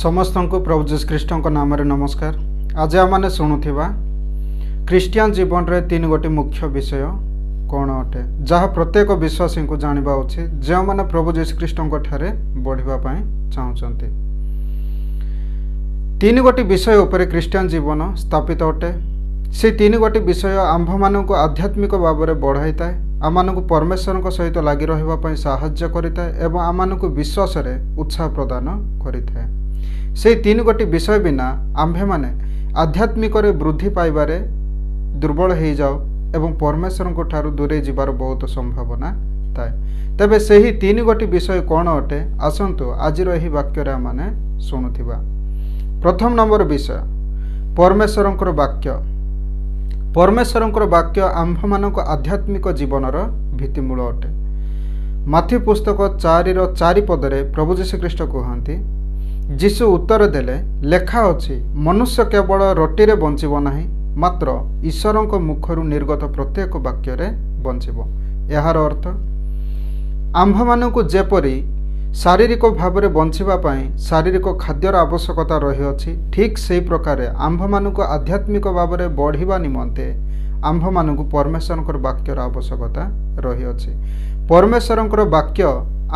ସମସ୍ତଙ୍କୁ ପ୍ରଭୁ ଯୀଶୁ ଖ୍ରୀଷ୍ଟଙ୍କ ନାମରେ ନମସ୍କାର। ଆଜି ଆମମାନେ ଶୁଣୁଥିବା ଖ୍ରୀଷ୍ଟିଆନ ଜୀବନରେ ତିନି ଗୋଟି ମୁଖ୍ୟ ବିଷୟ କ'ଣ ଅଟେ, ଯାହା ପ୍ରତ୍ୟେକ ବିଶ୍ୱାସୀଙ୍କୁ ଜାଣିବା ଉଚିତ, ଯେଉଁମାନେ ପ୍ରଭୁ ଯୀଶୁ ଖ୍ରୀଷ୍ଟଙ୍କ ଠାରେ ବଢ଼ିବା ପାଇଁ ଚାହୁଁଛନ୍ତି। ତିନି ଗୋଟି ବିଷୟ ଉପରେ ଖ୍ରୀଷ୍ଟିଆନ ଜୀବନ ସ୍ଥାପିତ ଅଟେ। ସେ ତିନି ଗୋଟି ବିଷୟ ଆମ୍ଭମାନଙ୍କୁ ଆଧ୍ୟାତ୍ମିକ ଭାବରେ ବଢ଼ାଇଥାଏ, ଆମମାନଙ୍କୁ ପରମେଶ୍ୱରଙ୍କ ସହିତ ଲାଗି ରହିବା ପାଇଁ ସାହାଯ୍ୟ କରିଥାଏ ଏବଂ ଆମମାନଙ୍କୁ ବିଶ୍ୱାସରେ ଉତ୍ସାହ ପ୍ରଦାନ କରିଥାଏ। ସେହି ତିନି ଗୋଟି ବିଷୟ ବିନା ଆମ୍ଭେମାନେ ଆଧ୍ୟାତ୍ମିକରେ ବୃଦ୍ଧି ପାଇବାରେ ଦୁର୍ବଳ ହେଇଯାଉ ଏବଂ ପରମେଶ୍ୱରଙ୍କ ଠାରୁ ଦୂରେଇ ଯିବାର ବହୁତ ସମ୍ଭାବନା ଥାଏ। ତେବେ ସେହି ତିନି ଗୋଟି ବିଷୟ କ'ଣ ଅଟେ, ଆସନ୍ତୁ ଆଜିର ଏହି ବାକ୍ୟରେ ଆମମାନେ ଶୁଣୁଥିବା। ପ୍ରଥମ ନମ୍ବର ବିଷୟ, ପରମେଶ୍ୱରଙ୍କର ବାକ୍ୟ। ପରମେଶ୍ୱରଙ୍କର ବାକ୍ୟ ଆମ୍ଭମାନଙ୍କ ଆଧ୍ୟାତ୍ମିକ ଜୀବନର ଭିତ୍ତିମୂଳ ଅଟେ। ମାଥି ପୁସ୍ତକ 4:4 ପଦରେ ପ୍ରଭୁ ଯୀଶୁଖ୍ରୀଷ୍ଟ କୁହନ୍ତି, ଯୀଶୁ ଉତ୍ତର ଦେଲେ, ଲେଖା ଅଛି, ମନୁଷ୍ୟ କେବଳ ରୋଟିରେ ବଞ୍ଚିବ ନାହିଁ, ମାତ୍ର ଈଶ୍ୱରଙ୍କ ମୁଖରୁ ନିର୍ଗତ ପ୍ରତ୍ୟେକ ବାକ୍ୟରେ ବଞ୍ଚିବ। ଏହାର ଅର୍ଥ, ଆମ୍ଭମାନଙ୍କୁ ଯେପରି ଶାରୀରିକ ଭାବରେ ବଞ୍ଚିବା ପାଇଁ ଶାରୀରିକ ଖାଦ୍ୟର ଆବଶ୍ୟକତା ରହିଅଛି, ଠିକ୍ ସେହି ପ୍ରକାରେ ଆମ୍ଭମାନଙ୍କୁ ଆଧ୍ୟାତ୍ମିକ ଭାବରେ ବଢ଼ିବା ନିମନ୍ତେ ଆମ୍ଭମାନଙ୍କୁ ପରମେଶ୍ୱରଙ୍କର ବାକ୍ୟର ଆବଶ୍ୟକତା ରହିଅଛି। ପରମେଶ୍ୱରଙ୍କର ବାକ୍ୟ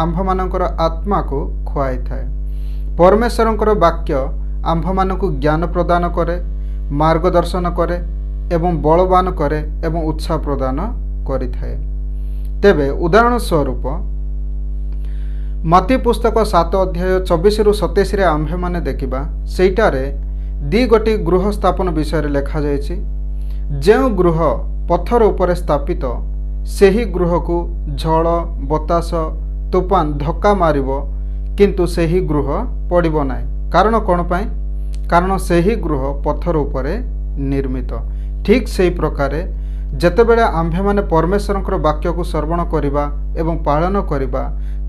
ଆମ୍ଭମାନଙ୍କର ଆତ୍ମାକୁ ଖୁଆଇଥାଏ। ପରମେଶ୍ୱରଙ୍କର ବାକ୍ୟ ଆମ୍ଭମାନଙ୍କୁ ଜ୍ଞାନ ପ୍ରଦାନ କରେ, ମାର୍ଗଦର୍ଶନ କରେ ଏବଂ ବଳବାନ କରେ ଏବଂ ଉତ୍ସାହ ପ୍ରଦାନ କରିଥାଏ। ତେବେ ଉଦାହରଣ ସ୍ୱରୂପ ମାଥି ପୁସ୍ତକ 7 ଅଧ୍ୟାୟ 24ରୁ 27ରେ ଆମ୍ଭେମାନେ ଦେଖିବା, ସେଇଟାରେ ଦି ଗୋଟି ଗୃହ ସ୍ଥାପନ ବିଷୟରେ ଲେଖାଯାଇଛି। ଯେଉଁ ଗୃହ ପଥର ଉପରେ ସ୍ଥାପିତ, ସେହି ଗୃହକୁ ଝଡ଼, ବତାସ, ତୁଫାନ ଧକ୍କା ମାରିବ, କିନ୍ତୁ ସେହି ଗୃହ ପଡ଼ିବ ନାହିଁ। କାରଣ କ'ଣ ପାଇଁ? କାରଣ ସେହି ଗୃହ ପଥର ଉପରେ ନିର୍ମିତ। ଠିକ୍ ସେହି ପ୍ରକାରେ ଯେତେବେଳେ ଆମ୍ଭେମାନେ ପରମେଶ୍ୱରଙ୍କର ବାକ୍ୟକୁ ଶ୍ରବଣ କରିବା ଏବଂ ପାଳନ କରିବା,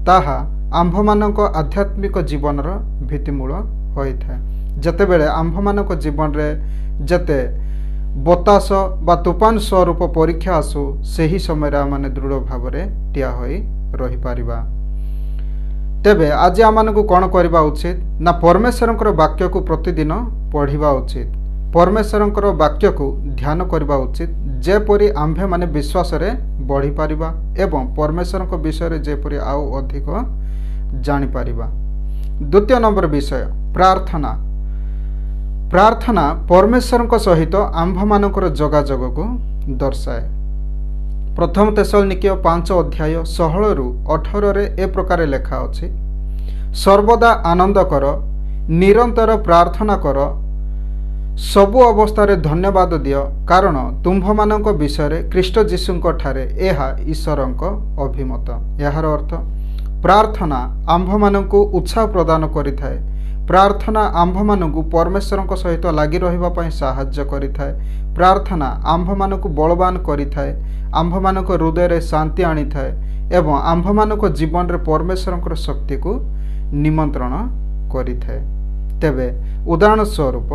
ତାହା ଆମ୍ଭମାନଙ୍କ ଆଧ୍ୟାତ୍ମିକ ଜୀବନର ଭିତ୍ତିମୂଳ ହୋଇଥାଏ। ଯେତେବେଳେ ଆମ୍ଭମାନଙ୍କ ଜୀବନରେ ଯେତେ ବତାସ ବା ତୁଫାନ ସ୍ୱରୂପ ପରୀକ୍ଷା ଆସୁ, ସେହି ସମୟରେ ଆମମାନେ ଦୃଢ଼ ଭାବରେ ଠିଆ ହୋଇ ରହିପାରିବା। ତେବେ ଆଜି ଆମମାନଙ୍କୁ କ'ଣ କରିବା ଉଚିତ ନା, ପରମେଶ୍ୱରଙ୍କର ବାକ୍ୟକୁ ପ୍ରତିଦିନ ପଢ଼ିବା ଉଚିତ, ପରମେଶ୍ୱରଙ୍କର ବାକ୍ୟକୁ ଧ୍ୟାନ କରିବା ଉଚିତ, ଯେପରି ଆମ୍ଭେମାନେ ବିଶ୍ୱାସରେ ବଢ଼ିପାରିବା ଏବଂ ପରମେଶ୍ୱରଙ୍କ ବିଷୟରେ ଯେପରି ଆଉ ଅଧିକ ଜାଣିପାରିବା। ଦ୍ୱିତୀୟ ନମ୍ବର ବିଷୟ, ପ୍ରାର୍ଥନା। ପ୍ରାର୍ଥନା ପରମେଶ୍ୱରଙ୍କ ସହିତ ଆମ୍ଭମାନଙ୍କର ଯୋଗାଯୋଗକୁ ଦର୍ଶାଏ। ପ୍ରଥମ ତେସଲନିକୀୟ 5 ଅଧ୍ୟାୟ 16ରୁ 18ରେ ଏ ପ୍ରକାର ଲେଖା ଅଛି, ସର୍ବଦା ଆନନ୍ଦ କର, ନିରନ୍ତର ପ୍ରାର୍ଥନା କର, ସବୁ ଅବସ୍ଥାରେ ଧନ୍ୟବାଦ ଦିଅ, କାରଣ ତୁମ୍ଭମାନଙ୍କ ବିଷୟରେ ଖ୍ରୀଷ୍ଟ ଯୀଶୁଙ୍କ ଠାରେ ଏହା ଈଶ୍ୱରଙ୍କ ଅଭିମତ। ଏହାର ଅର୍ଥ, ପ୍ରାର୍ଥନା ଆମ୍ଭମାନଙ୍କୁ ଉତ୍ସାହ ପ୍ରଦାନ କରିଥାଏ। ପ୍ରାର୍ଥନା ଆମ୍ଭମାନଙ୍କୁ ପରମେଶ୍ୱରଙ୍କ ସହିତ ଲାଗି ରହିବା ପାଇଁ ସାହାଯ୍ୟ କରିଥାଏ। ପ୍ରାର୍ଥନା ଆମ୍ଭମାନଙ୍କୁ ବଳବାନ କରିଥାଏ, ଆମ୍ଭମାନଙ୍କ ହୃଦୟରେ ଶାନ୍ତି ଆଣିଥାଏ ଏବଂ ଆମ୍ଭମାନଙ୍କ ଜୀବନରେ ପରମେଶ୍ୱରଙ୍କର ଶକ୍ତିକୁ ନିମନ୍ତ୍ରଣ କରିଥାଏ। ତେବେ ଉଦାହରଣ ସ୍ୱରୂପ,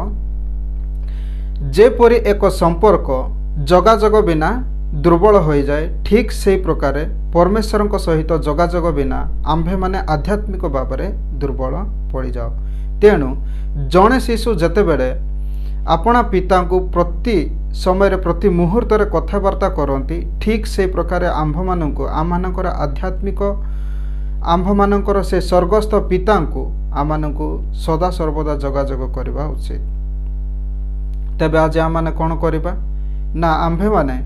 ଯେପରି ଏକ ସମ୍ପର୍କ ଯୋଗାଯୋଗ ବିନା ଦୁର୍ବଳ ହୋଇଯାଏ, ଠିକ୍ ସେହି ପ୍ରକାରେ ପରମେଶ୍ୱରଙ୍କ ସହିତ ଯୋଗାଯୋଗ ବିନା ଆମ୍ଭେମାନେ ଆଧ୍ୟାତ୍ମିକ ଭାବରେ ଦୁର୍ବଳ ପଡ଼ିଯାଉ। ତେଣୁ ଜଣେ ଶିଶୁ ଯେତେବେଳେ ଆପଣା ପିତାଙ୍କୁ ପ୍ରତି ସମୟରେ, ପ୍ରତି ମୁହୂର୍ତ୍ତରେ କଥାବାର୍ତ୍ତା କରନ୍ତି, ଠିକ୍ ସେହି ପ୍ରକାରେ ଆମ୍ଭମାନଙ୍କୁ ଆମମାନଙ୍କର ଆଧ୍ୟାତ୍ମିକ, ଆମ୍ଭମାନଙ୍କର ସେ ସ୍ୱର୍ଗସ୍ଥ ପିତାଙ୍କୁ ଆମମାନଙ୍କୁ ସଦାସର୍ବଦା ଯୋଗାଯୋଗ କରିବା ଉଚିତ। ତେବେ ଆଜି ଆମମାନେ କ'ଣ କରିବା ନା, ଆମ୍ଭେମାନେ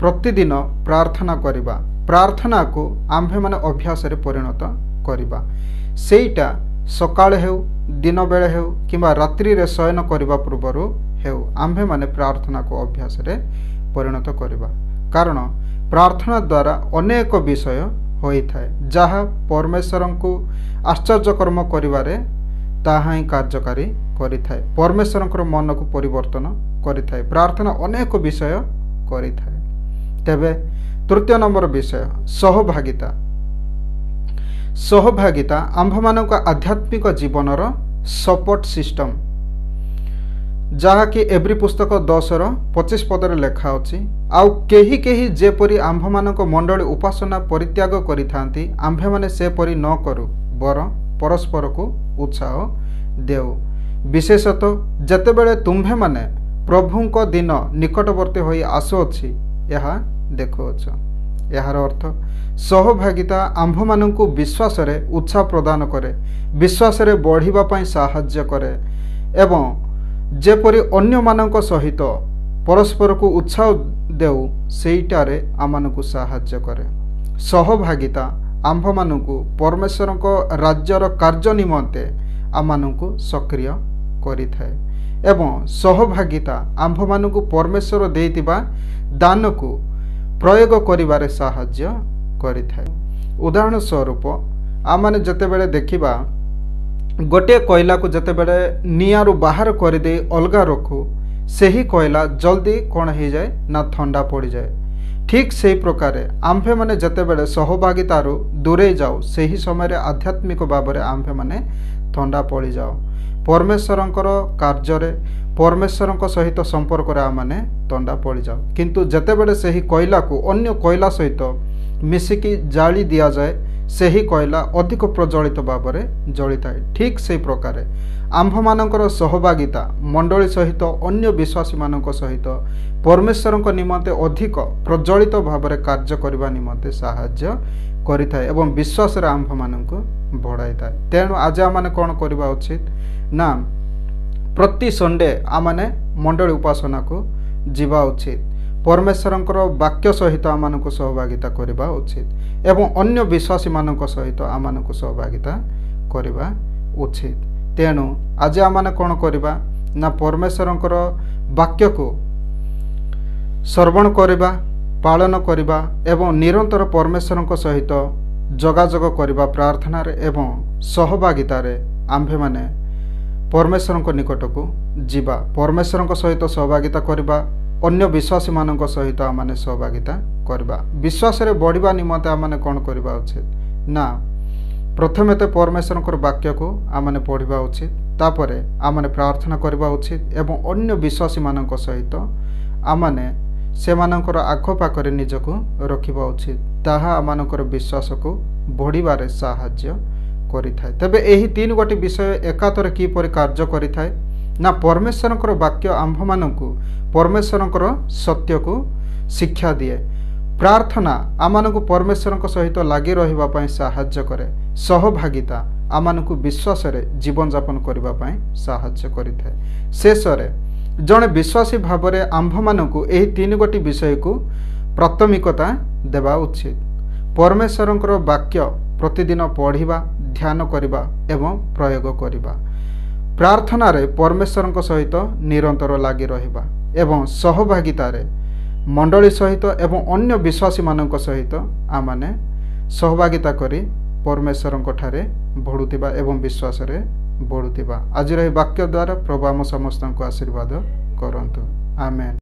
ପ୍ରତିଦିନ ପ୍ରାର୍ଥନା କରିବା। ପ୍ରାର୍ଥନାକୁ ଆମ୍ଭେମାନେ ଅଭ୍ୟାସରେ ପରିଣତ କରିବା। ସେଇଟା ସକାଳେ ହେଉ, ଦିନବେଳେ ହେଉ କିମ୍ବା ରାତ୍ରିରେ ଶୟନ କରିବା ପୂର୍ବରୁ ହେଉ, ଆମ୍ଭେମାନେ ପ୍ରାର୍ଥନାକୁ ଅଭ୍ୟାସରେ ପରିଣତ କରିବା। କାରଣ ପ୍ରାର୍ଥନା ଦ୍ୱାରା ଅନେକ ବିଷୟ ହୋଇଥାଏ, ଯାହା ପରମେଶ୍ୱରଙ୍କୁ ଆଶ୍ଚର୍ଯ୍ୟକର୍ମ କରିବାରେ ତାହା ହିଁ କାର୍ଯ୍ୟକାରୀ କରିଥାଏ। ପରମେଶ୍ୱରଙ୍କର ମନକୁ ପରିବର୍ତ୍ତନ କରିଥାଏ। ପ୍ରାର୍ଥନା ଅନେକ ବିଷୟ କରିଥାଏ। ତେବେ ତୃତୀୟ ନମ୍ବର ବିଷୟ, ସହଭାଗିତା। ସହଭାଗିତା ଆମ୍ଭମାନଙ୍କ ଆଧ୍ୟାତ୍ମିକ ଜୀବନର ସପୋର୍ଟ ସିଷ୍ଟମ, ଯାହାକି ଏବ୍ରୀ ପୁସ୍ତକ 10ର 25 ପଦରେ ଲେଖା ଅଛି, ଆଉ କେହି କେହି ଯେପରି ଆମ୍ଭମାନଙ୍କ ମଣ୍ଡଳୀ ଉପାସନା ପରିତ୍ୟାଗ କରିଥାନ୍ତି, ଆମ୍ଭେମାନେ ସେପରି ନ କରୁ, ବରଂ ପରସ୍ପରକୁ ଉତ୍ସାହ ଦେଉ, ବିଶେଷତଃ ଯେତେବେଳେ ତୁମ୍ଭେମାନେ ପ୍ରଭୁଙ୍କ ଦିନ ନିକଟବର୍ତ୍ତୀ ହୋଇ ଆସୁଅଛି ଏହା ଦେଖୁଅଛ। ଏହାର ଅର୍ଥ ସହଭାଗିତା ଆମ୍ଭମାନଙ୍କୁ ବିଶ୍ୱାସରେ ଉତ୍ସାହ ପ୍ରଦାନ କରେ, ବିଶ୍ୱାସରେ ବଢ଼ିବା ପାଇଁ ସାହାଯ୍ୟ କରେ ଏବଂ ଯେପରି ଅନ୍ୟମାନଙ୍କ ସହିତ ପରସ୍ପରକୁ ଉତ୍ସାହ ଦେଉ ସେଇଟାରେ ଆମମାନଙ୍କୁ ସାହାଯ୍ୟ କରେ। ସହଭାଗିତା ଆମ୍ଭମାନଙ୍କୁ ପରମେଶ୍ୱରଙ୍କ ରାଜ୍ୟର କାର୍ଯ୍ୟ ନିମନ୍ତେ ଆମମାନଙ୍କୁ ସକ୍ରିୟ କରିଥାଏ ଏବଂ ସହଭାଗିତା ଆମ୍ଭମାନଙ୍କୁ ପରମେଶ୍ୱର ଦେଇଥିବା ଦାନକୁ ପ୍ରୟୋଗ କରିବାରେ ସାହାଯ୍ୟ କରିଥାଏ। ଉଦାହରଣ ସ୍ୱରୂପ ଆମମାନେ ଯେତେବେଳେ ଦେଖିବା ଗୋଟିଏ କୋଇଲାକୁ ଯେତେବେଳେ ନିଆଁରୁ ବାହାର କରିଦେଇ ଅଲଗା ରଖୁ, ସେହି କୋଇଲା ଜଲ୍ଦି କ'ଣ ହେଇଯାଏ ନା ଥଣ୍ଡା ପଡ଼ିଯାଏ। ଠିକ୍ ସେହି ପ୍ରକାରେ ଆମ୍ଭେମାନେ ଯେତେବେଳେ ସହଭାଗିତାରୁ ଦୂରେଇ ଯାଉ, ସେହି ସମୟରେ ଆଧ୍ୟାତ୍ମିକ ଭାବରେ ଆମ୍ଭେମାନେ ଥଣ୍ଡା ପଡ଼ିଯାଉ। ପରମେଶ୍ୱରଙ୍କର କାର୍ଯ୍ୟରେ ପରମେଶ୍ୱରଙ୍କ ସହିତ ସମ୍ପର୍କରେ ଆମମାନେ ଥଣ୍ଡା ପଡ଼ିଯାଉ। କିନ୍ତୁ ଯେତେବେଳେ ସେହି କୋଇଲାକୁ ଅନ୍ୟ କୋଇଲା ସହିତ ମିଶିକି ଜାଳି ଦିଆଯାଏ, ସେହି କୋଇଲା ଅଧିକ ପ୍ରଜ୍ୱଳିତ ଭାବରେ ଜଳିଥାଏ। ଠିକ୍ ସେହି ପ୍ରକାରେ ଆମ୍ଭମାନଙ୍କର ସହଭାଗିତା ମଣ୍ଡଳୀ ସହିତ ଅନ୍ୟ ବିଶ୍ୱାସୀମାନଙ୍କ ସହିତ ପରମେଶ୍ୱରଙ୍କ ନିମନ୍ତେ ଅଧିକ ପ୍ରଜ୍ୱଳିତ ଭାବରେ କାର୍ଯ୍ୟ କରିବା ନିମନ୍ତେ ସାହାଯ୍ୟ କରିଥାଏ ଏବଂ ବିଶ୍ୱାସରେ ଆମ୍ଭମାନଙ୍କୁ ବଢ଼ାଇଥାଏ। ତେଣୁ ଆଜି ଆମମାନେ କ'ଣ କରିବା ଉଚିତ ନା ପ୍ରତି ସଣ୍ଡେ ଆମମାନେ ମଣ୍ଡଳୀ ଉପାସନାକୁ ଯିବା ଉଚିତ। ପରମେଶ୍ୱରଙ୍କର ବାକ୍ୟ ସହିତ ଆମମାନଙ୍କୁ ସହଭାଗିତା କରିବା ଉଚିତ ଏବଂ ଅନ୍ୟ ବିଶ୍ୱାସୀମାନଙ୍କ ସହିତ ଆମମାନଙ୍କୁ ସହଭାଗିତା କରିବା ଉଚିତ। ତେଣୁ ଆଜି ଆମମାନେ କ'ଣ କରିବା ନା ପରମେଶ୍ୱରଙ୍କର ବାକ୍ୟକୁ ଶ୍ରବଣ କରିବା, ପାଳନ କରିବା ଏବଂ ନିରନ୍ତର ପରମେଶ୍ୱରଙ୍କ ସହିତ ଯୋଗାଯୋଗ କରିବା ପ୍ରାର୍ଥନାରେ ଏବଂ ସହଭାଗିତାରେ ଆମ୍ଭେମାନେ ପରମେଶ୍ୱରଙ୍କ ନିକଟକୁ ଯିବା, ପରମେଶ୍ୱରଙ୍କ ସହିତ ସହଭାଗିତା କରିବା, ଅନ୍ୟ ବିଶ୍ୱାସୀମାନଙ୍କ ସହିତ ଆମମାନେ ସହଭାଗିତା କରିବା। ବିଶ୍ୱାସରେ ବଢ଼ିବା ନିମନ୍ତେ ଆମମାନେ କ'ଣ କରିବା ଉଚିତ ନା ପ୍ରଥମେ ତ ପରମେଶ୍ୱରଙ୍କର ବାକ୍ୟକୁ ଆମମାନେ ପଢ଼ିବା ଉଚିତ, ତାପରେ ଆମମାନେ ପ୍ରାର୍ଥନା କରିବା ଉଚିତ ଏବଂ ଅନ୍ୟ ବିଶ୍ୱାସୀମାନଙ୍କ ସହିତ ଆମମାନେ ସେମାନଙ୍କର ଆଖପାଖରେ ନିଜକୁ ରଖିବା ଉଚିତ। ତାହା ଆମମାନଙ୍କର ବିଶ୍ୱାସକୁ ବଢ଼ିବାରେ ସାହାଯ୍ୟ କରିଥାଏ। ତେବେ ଏହି ତିନି ଗୋଟି ବିଷୟ ଏକାତରେ କିପରି କାର୍ଯ୍ୟ କରିଥାଏ ନା ପରମେଶ୍ୱରଙ୍କର ବାକ୍ୟ ଆମ୍ଭମାନଙ୍କୁ ପରମେଶ୍ୱରଙ୍କର ସତ୍ୟକୁ ଶିକ୍ଷା ଦିଏ। ପ୍ରାର୍ଥନା ଆମମାନଙ୍କୁ ପରମେଶ୍ୱରଙ୍କ ସହିତ ଲାଗି ରହିବା ପାଇଁ ସାହାଯ୍ୟ କରେ। ସହଭାଗିତା ଆମମାନଙ୍କୁ ବିଶ୍ୱାସରେ ଜୀବନଯାପନ କରିବା ପାଇଁ ସାହାଯ୍ୟ କରିଥାଏ। ଶେଷରେ ଜଣେ ବିଶ୍ୱାସୀ ଭାବରେ ଆମ୍ଭମାନଙ୍କୁ ଏହି ତିନି ଗୋଟି ବିଷୟକୁ ପ୍ରାଥମିକତା ଦେବା ଉଚିତ। ପରମେଶ୍ୱରଙ୍କର ବାକ୍ୟ ପ୍ରତିଦିନ ପଢ଼ିବା, ଧ୍ୟାନ କରିବା ଏବଂ ପ୍ରୟୋଗ କରିବା, ପ୍ରାର୍ଥନାରେ ପରମେଶ୍ୱରଙ୍କ ସହିତ ନିରନ୍ତର ଲାଗି ରହିବା ଏବଂ ସହଭାଗିତାରେ ମଣ୍ଡଳୀ ସହିତ ଏବଂ ଅନ୍ୟ ବିଶ୍ୱାସୀମାନଙ୍କ ସହିତ ଆମମାନେ ସହଭାଗିତା କରି ପରମେଶ୍ୱରଙ୍କ ଠାରେ ବଢ଼ୁଥିବା ଏବଂ ବିଶ୍ୱାସରେ ବଢ଼ୁଥିବା। ଆଜିର ଏହି ବାକ୍ୟ ଦ୍ୱାରା ପ୍ରଭୁ ଆମ ସମସ୍ତଙ୍କୁ ଆଶୀର୍ବାଦ କରନ୍ତୁ। ଆମେନ୍।